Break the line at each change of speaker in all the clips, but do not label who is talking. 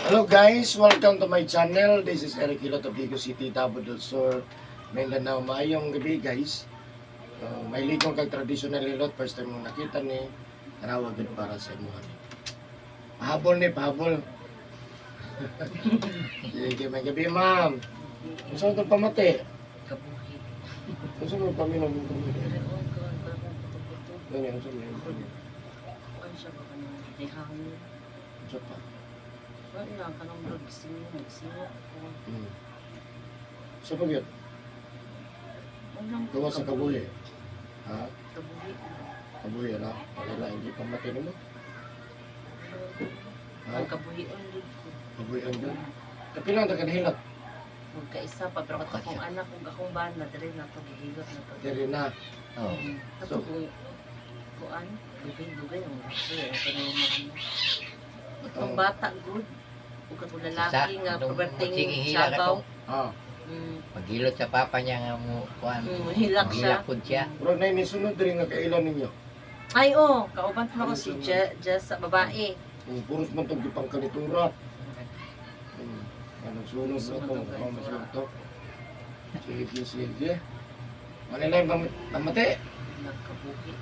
Hello guys, welcome to my channel. This is Eric Hilot of Vigo City, Davao del Sur, Mindanao. Maayong gabi, guys. May ligong kag traditional hilot. First time mong nakita ni, tanawa gud para sa imo. Pahabol ni, pahabol. Sige, may gabi, ma'am. Unsa man pamati?
Kabuhi.
Unsa man paminom?
Pero oh, kawan pa akong puto-puto.
Gani, unsa man paminom?
Kuan siya ba kanang nihangin?
Unsa pa?
Wala lang kanang murag singo, singo ko.
Sa pagyud,
Wala lang.
gawa sa kabuhi. Ha?
Kabuhi.
Kabuhi ra. Wala hindi pamati nimo. Ha?
Ang kabuhi on jud ko.
Kabuhi ang dyan. Kapila ang taganhilot.
Magkaisa pa pero kato akong anak ug akong bana diri na to gihilot na to.
Diri na.
Oh.
Kato
So-
kung kuan dugay-dugay ang gusto eh kanang mga ano. Itong
Oh.
bata good ug katong lalaki nga
Sa-
perverting
sige, hila ka
sabaw.
to.
Ah.
Paghilot sa papa niya nga mo kuan.
Hilak siya.
Hilak pud siya.
Pero na nisunod diri nga kailan ninyo.
Ay, oh, kauban pa ako si Jess sa babae.
Puros man tong gipang kanitura. Anong sunod na
Sunod
to?
ang
Oh,
kanitura.
masunod to. Sige, sige. Manila yung pamati.
Nagkabuhi.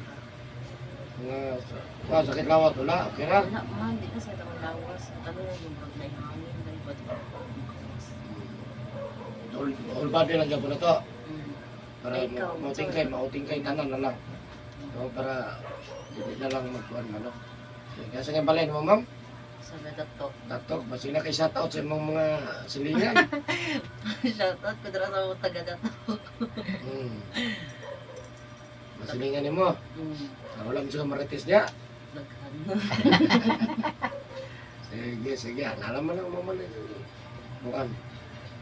Nga, ah, sakit lawat wala. Okay ra.
Wala man, di ka sa itong lawas. Ano na yung pag naihangin, dahil ba't makawas?
All body lang dyan po na to. Para
Ay, ikaw,
mauting kay, mauting kay tanan na lang. So, para hindi na lang magkuhan man. No? Sige, kasi nga balay mo, ma'am.
Sa nadatok.
Tatok, basila kay shoutout sa imong mga silingan.
Shout out ko dira sa mga taga datok.
Masilingan nimo. Ah, wala mo siya marites niya.
Daghan.
Sige, sige. Alam mo lang mo man. Bukan.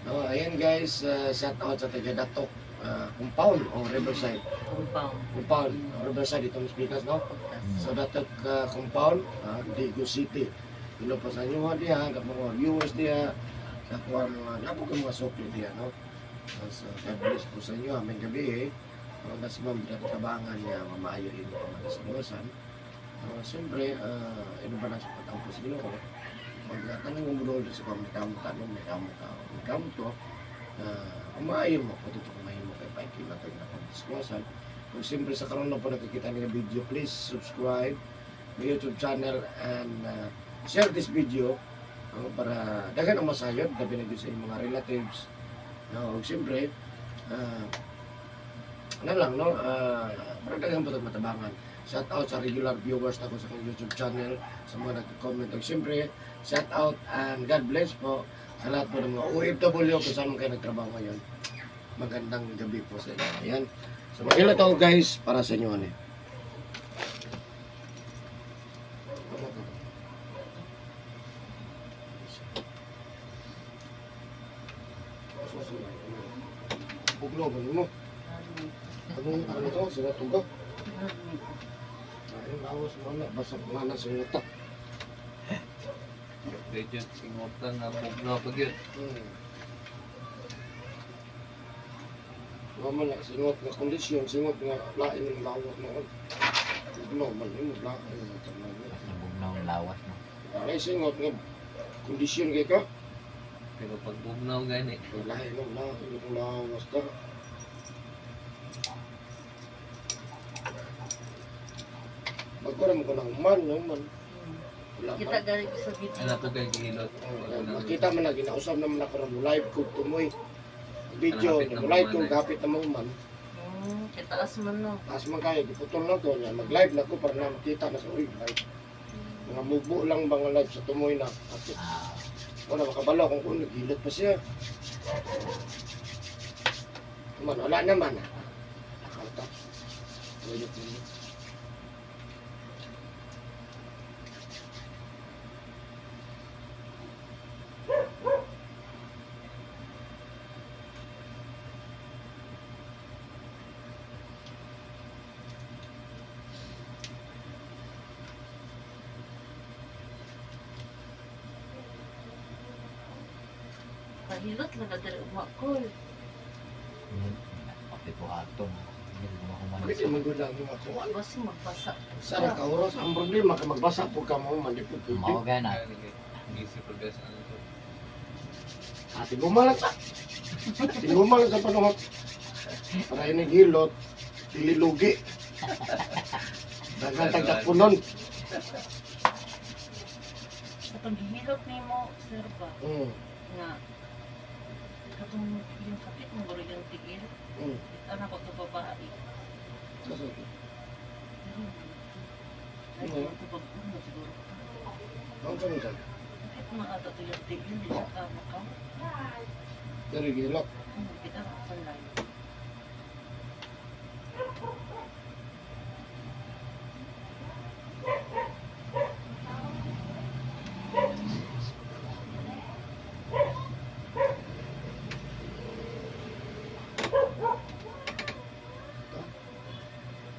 No, ayan guys, shout out sa taga Datok compound o Riverside.
Compound.
Compound, Riverside itong speakers, no?
Podcast.
So Datok compound, Digo City. Ilo pa sa inyo ha diha, ang mga viewers diha, sa kuha mga napo ka mga sukli diha, no? So, God bless po sa inyo, aming gabi eh. Na si Ma'am Dito Tabangan niya, mamaayo rin yung pamatasalusan. Siyempre, ino ba na sa patampo sa Ginoo? Pag tanong mo doon sa kung may kamo tanong, may kamo ka, may kamo to, umaayo mo, kung ito kung mahimo kay Paiki na tayo na pagdiskusan. Kung siyempre sa karon na po nakikita niyo video, please subscribe my YouTube channel and share this video para daghan ang masayod, labi na gyud sa inyong mga relatives. No, ug siyempre, ano lang, no, para daghan po tayong matabangan. Shout out sa regular viewers nako sa akong YouTube channel, sa mga nagko-comment. Ug siyempre, shout out and God bless po sa lahat po ng mga OFW kung saan man kayo nagtrabaho ngayon. Magandang gabi po sa inyo. Ayan. So, mag-ila to guys para sa inyo. Ano eh. Buglo ba mo? Anong ano to? Sila tuga. Ay, lawas mo na. Basta mga nasa yuta.
Medyo singotan na bugnaw pag yun.
Wala man na singot nga kondisyon, singot nga lain ng lawas noon. Buglo man yun, lain ng tanan.
Basta bugnaw ang lawas mo.
Ay, singot nga kondisyon kay ka.
Pero pag bugnaw gani,
Lain ng lain ng lawas ta. Magkura mo ko ng man, no man. Wala
Kita
man.
gani ko sa video.
anak ko kay gihilot.
Oh, makita man na, ginausap naman ako ng live ko tumoy. Video,
Hapit na
live ko,
mamanay.
kapit na mo man.
Kay taas man no.
Taas man kayo, giputol na to niya. Mag-live na ko para na makita na sa uy, live. Mga mubo lang ba nga live sa tumoy na. Kapit. Wala makabalo kung kung naghilot pa siya. Man, wala naman. Ah. Nakalta. Wala po niya.
Pahilot lang na diri ugma ko.
Kape ko ato. Hindi ko mahuman.
Bakit yung magulang mo ako?
Basta magbasa.
Sa ka oras, ang problema ka magbasa po ka mo, man di po pwede.
Mao gana.
Gani kay. Easy progress ano to.
Ah, tiguma lang sa. Tiguma lang sa panuhot. Para ini gilot, dili lugi. Daghang tagtakpunon.
Sa paghihilot nimo, sir ba, nga katong yung sakit mo guro yung tigil, anak ko to babae.
Kaso,
Ay,
Oo.
ito pag uno siguro.
ang sa minsan?
Sakit mo ata to yung tigil, di siya ka makaw.
Pero gilot.
Kita sa layo.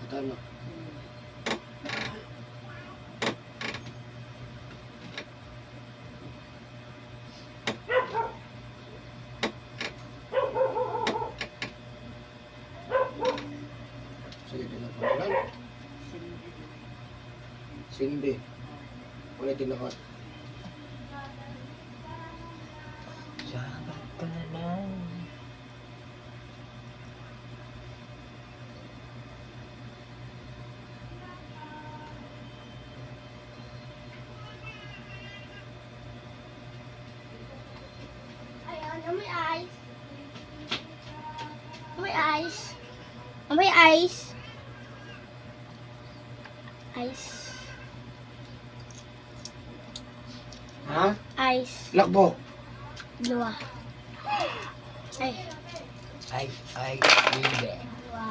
At ano? Sige, din ang pangalan.
Cindy.
Cindy. Wala tinakot.
Sabat ka na.
Ay, ano may eyes? May eyes. May eyes. Eyes.
Ha?
Eyes.
Lakbo.
Dua. Ay,
Ay, ay, baby.
dua.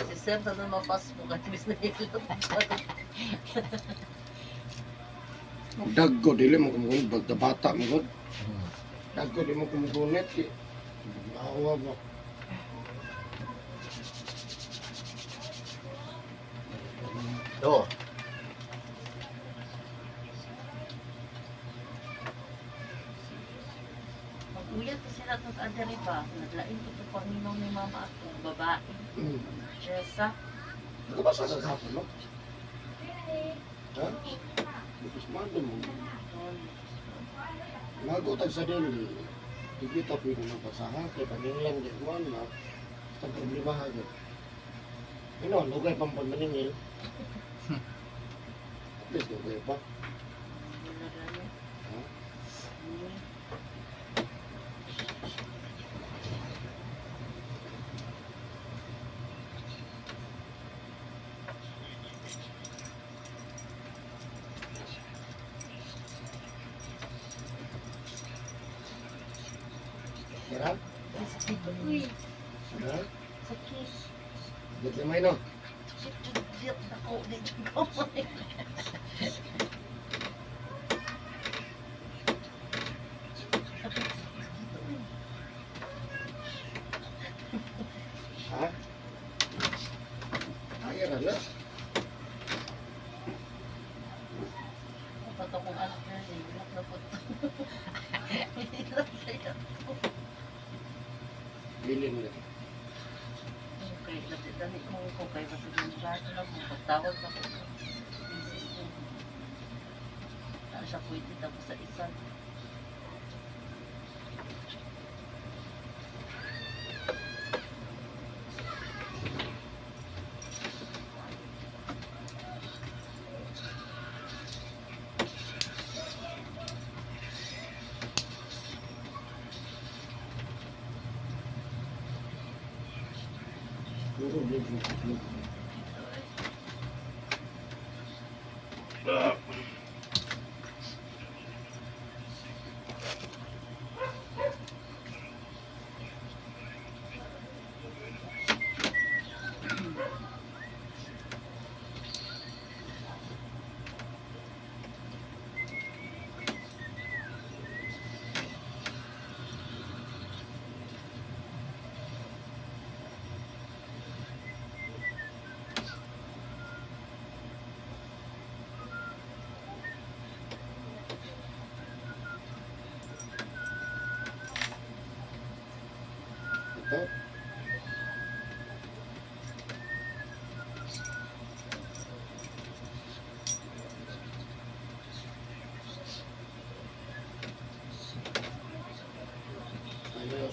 Si Sir, sa doon mapas mo kasi bis na hilot.
Dagko, dili mo kumukunit. Bagta bata mo gud. Dagko, di mo kumukunit. Awa ba?
Do.
Mag-uyat to sila itong adere ba? Naglain ko ito paminaw ni mama at ang babae. Jessa.
Nagabasa sa kapon, no? Ha? Because mando mo. Magutag sa dili. Di kita pwede mapasaha. Kaya paninglan di kuwan na. Basta problema agad. Ano, lugay pang pagmaningil. At least lugay pa.
Wala gani.
Ha? Tira?
Sakit.
Uy,
Ha?
Sakit.
Git limay no?
Sakit. Ako, di ko.
Ha? Ay, na.
Dapat akong anak na eh. Ilak na po. Ilak sa'yo.
Bilin na.
Okay, dali mo ko kay basta yung plato lang mo. Pagtawag na ko. Misis ko. Saan siya pwede tapos sa isa.
Puro blue, blue, blue.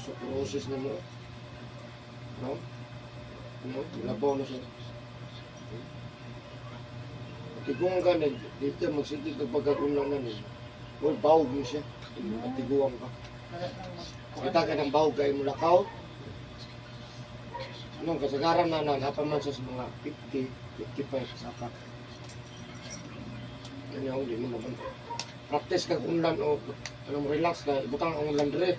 Osteoporosis na mo. No? No? Labaw na siya. Tiguang ka na, dito magsigig ka pagkakunlang na niya. Well, bawog mo siya. Matiguang ka.
Wala nang mag-
Kita ka ng bawog kayo mula kao. Anong kasagaran na naghapan man siya sa mga 50, 55 saka. Ano yung di mo naman. Practice ka unlan o anong relax ka, ibutang ang unlan dire.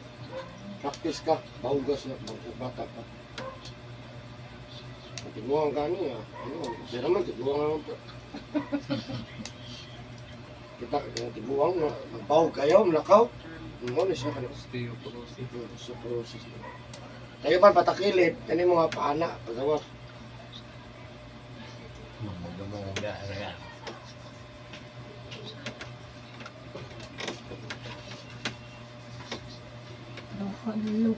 Practice ka, bawgas na, bata pa. Tiguang ka niya. Ano, di naman, tiguang naman po. Kita, tiguang na, magbawag kayo, mulakaw. Ano na siya kanina.
Osteoporosis.
Osteoporosis na. Tayo pa patakilid, kani mga paana, pagawas.
Mamuga-muga na.
Look.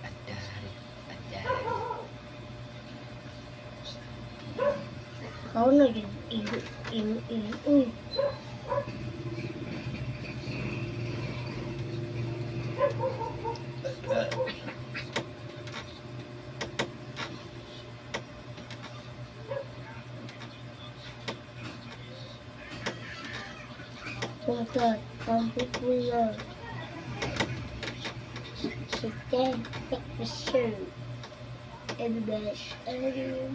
Andari, andari.
Kau na yun. Igo, igo, igo. Uy. Punta, pampupulo. Chicken, take the shirt. Everybody, everybody.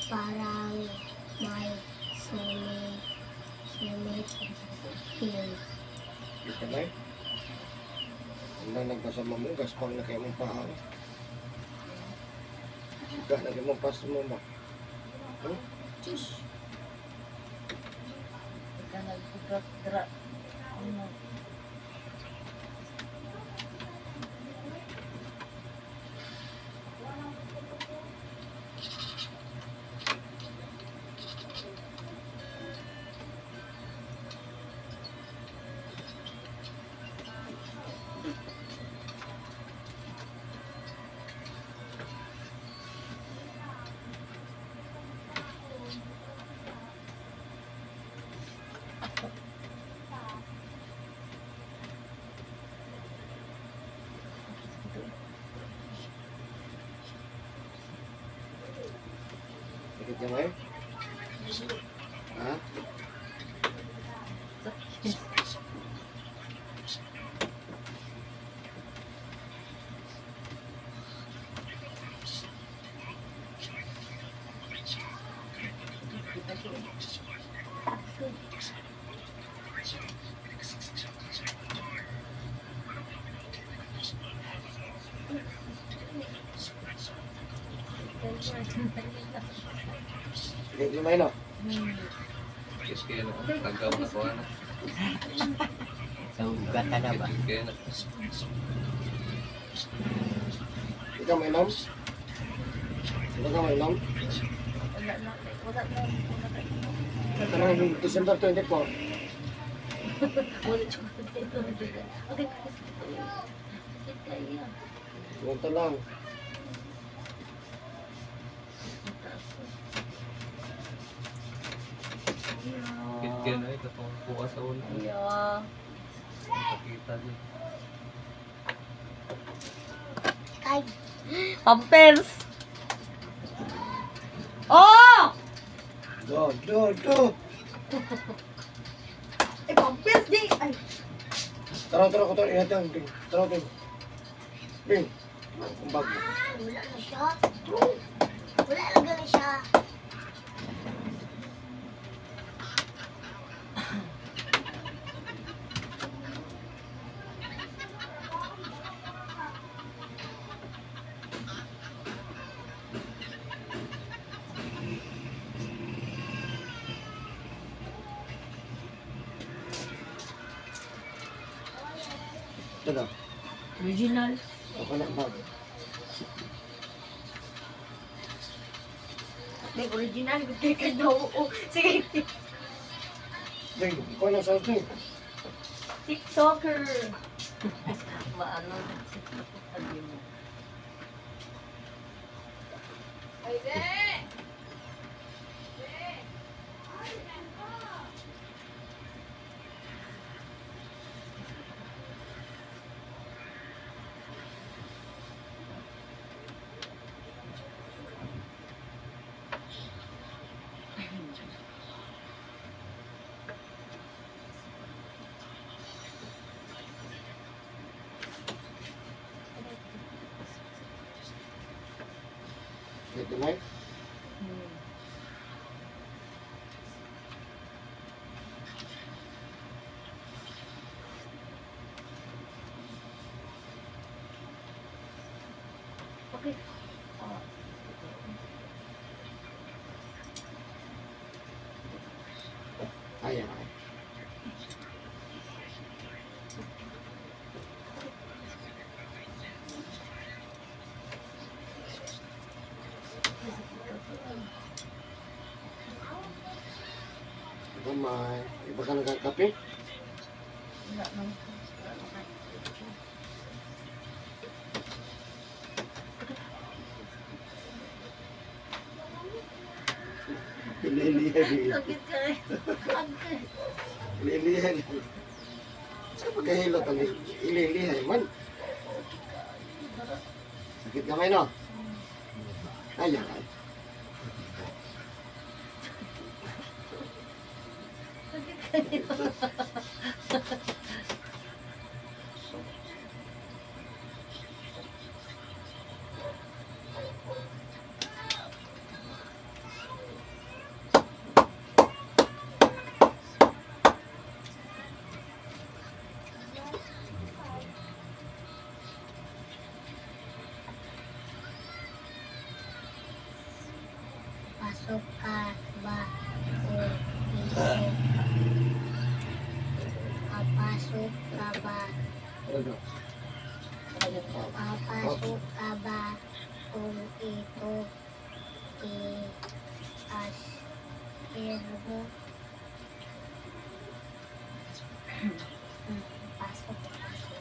Parang may sumipil.
Di ka ba? Ang nagbasa mo mo, gaspang na kayo mong paa. Ga na kayo mong pas mo ba? Huh?
Ika nagpugat dra. Ano?
Sakit ka ba? Ha?
Sakit.
Sakit ka ba, no?
Sakit kayo na. Tagaw na ko ano.
So, gata na ba?
Sakit kayo na.
Ikaw may inom? Ikaw ka may inom?
Wala na. Wala na. Wala na.
Kanang December 24.
Wala siya. Okay. Sakit kaya.
Punta lang.
Sakit kayo na. Ito pang bukas sa ulo.
Iya.
Nakita din.
Kay
Pampers! Oh!
Do, do, do.
Eh, pampers di! Ay!
Tara, tara, ko tara. Ingat yan. Ding. Tara, ding. Ding. Ang bag.
wala na siya. Wala na gani siya.
Ito na.
Original.
Okay na ang bag.
May original. Hindi ka na oo. Sige.
Ding. Ikaw na sa ding.
TikToker. Maano? Sabi mo.
Sakit ka ba?
Okay. Oh.
Ayan. Ay. Ito may iba ka nagkakape?
Wala nang. Wala nang.
Ililihan.
Sakit ka eh. Sakit.
Ililihan. Sa pagkahilot ang ililihan man. Sakit kamay no? Ayan. Ay.
Sakit kayo.
Papasok ka ba?
Ano?
Papasok ka ba kung ito i as mo? Pasok, pasok.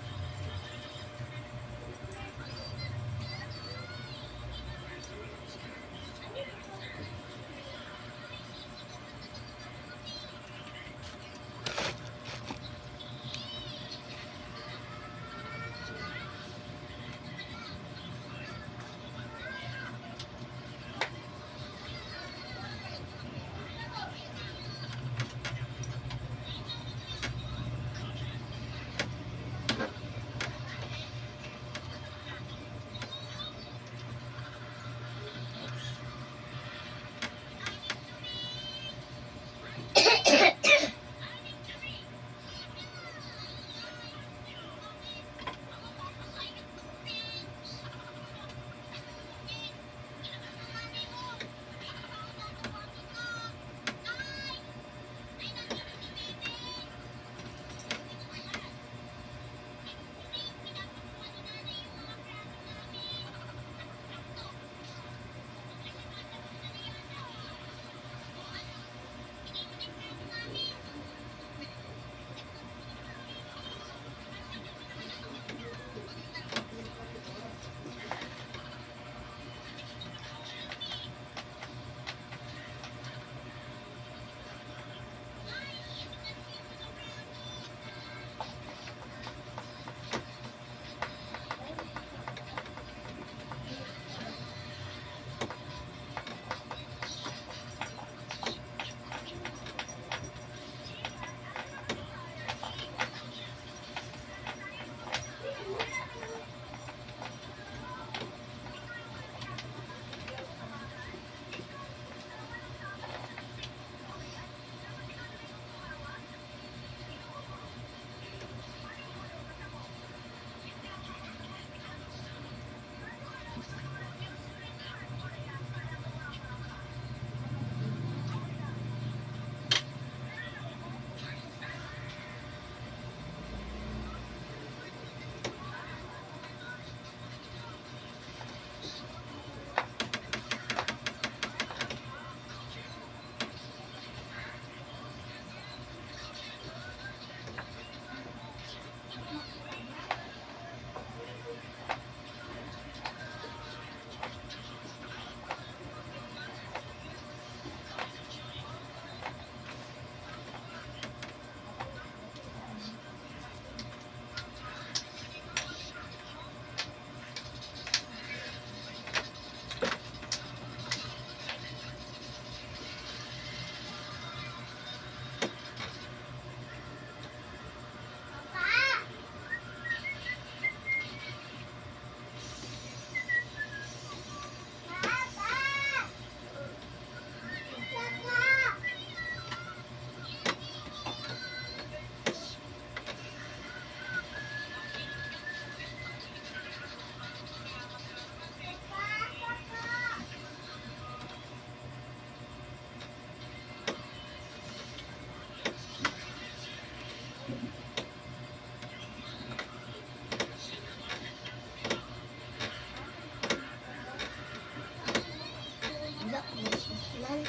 Wala, masuklan.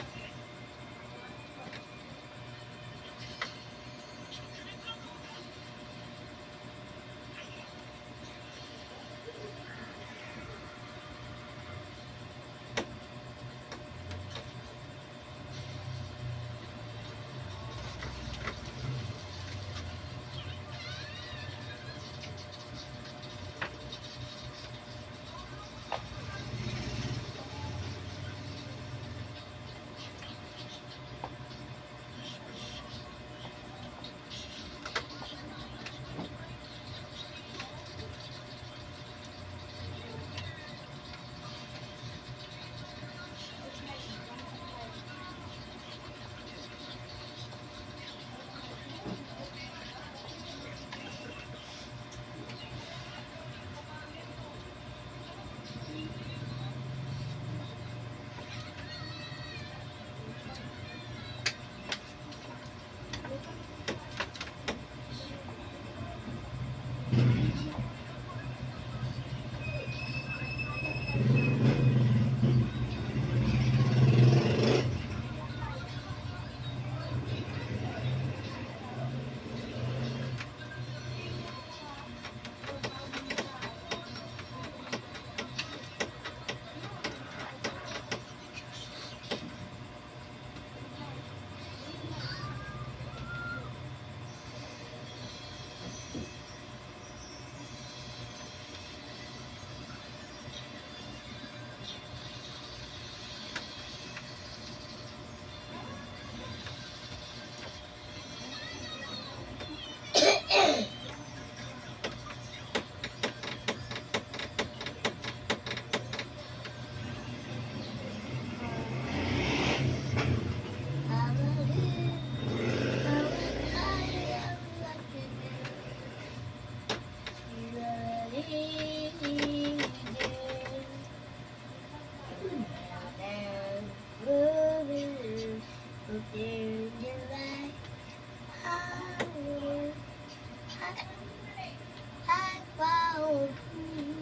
I found you.